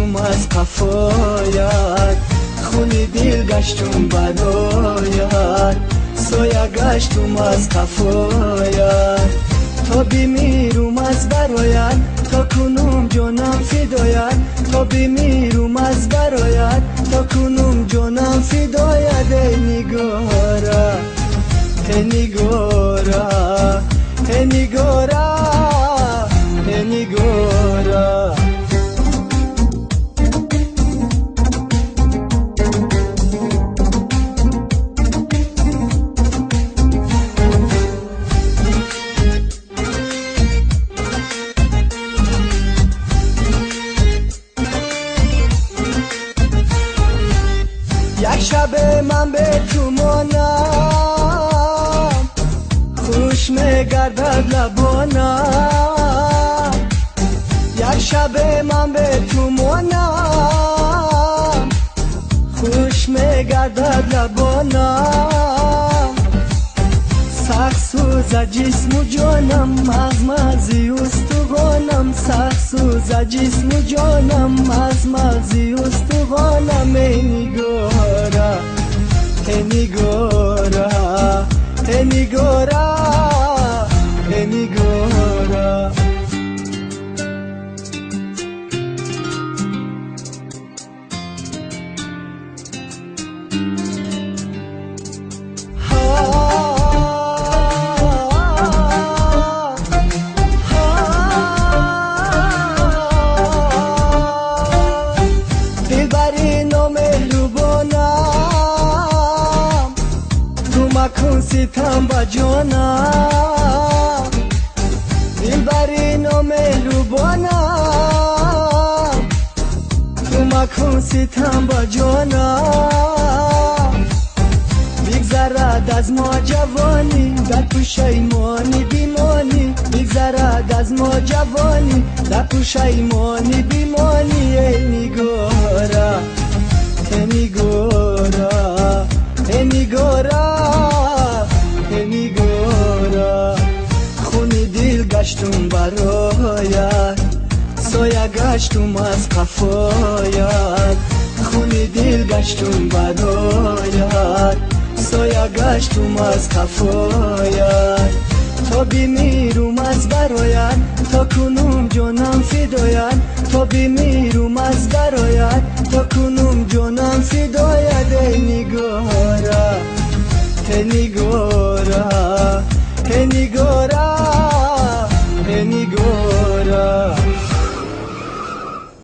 гаштум аз қафоят, хуни дил гаштум бароят, соя гаштум аз қафоят. То бимирум аз бароят, то кунум ҷонам фидоят, то бимирум аз бароят, то кунум ҷонам фидоят. Эй нигора, эй нигора, эй нигора, эй нигора. Як шабе ман бе ту монам, хуш мегардад лабонам. Як шабе ман бе ту монам, хуш мегардад лабонам. Сахт сӯза ҷисму ҷонам, аз мағзи устухонам. Сахт сӯза ҷисму ҷонам, аз мағзи устухонам. Эй нигора, эй нигора, эй нигора, эй нигора. Дилбари номеҳрубонам, ту макун ситам ба ҷонам. Дилбари номеҳрубонам, ту макун ситам ба ҷонам. Бигзарад аз мо ҷавонӣ, дар пушаймонӣ бимонӣ. Бигзарад аз мо ҷавонӣ, дар пушаймонӣ бимонӣ. Эй нигора, эй нигора, эй нигора, эй нигора. Хуни дил гаштум бароят, соя гаштум аз қафоят. Хуни дил гаштум бароят, соя гаштум аз қафоят. То бимирум аз бароят, то кунум ҷонам фидоят, то бимирум аз бароят, то кунум ҷонам фидоят. Эй нигора, эй нигора, эй нигора.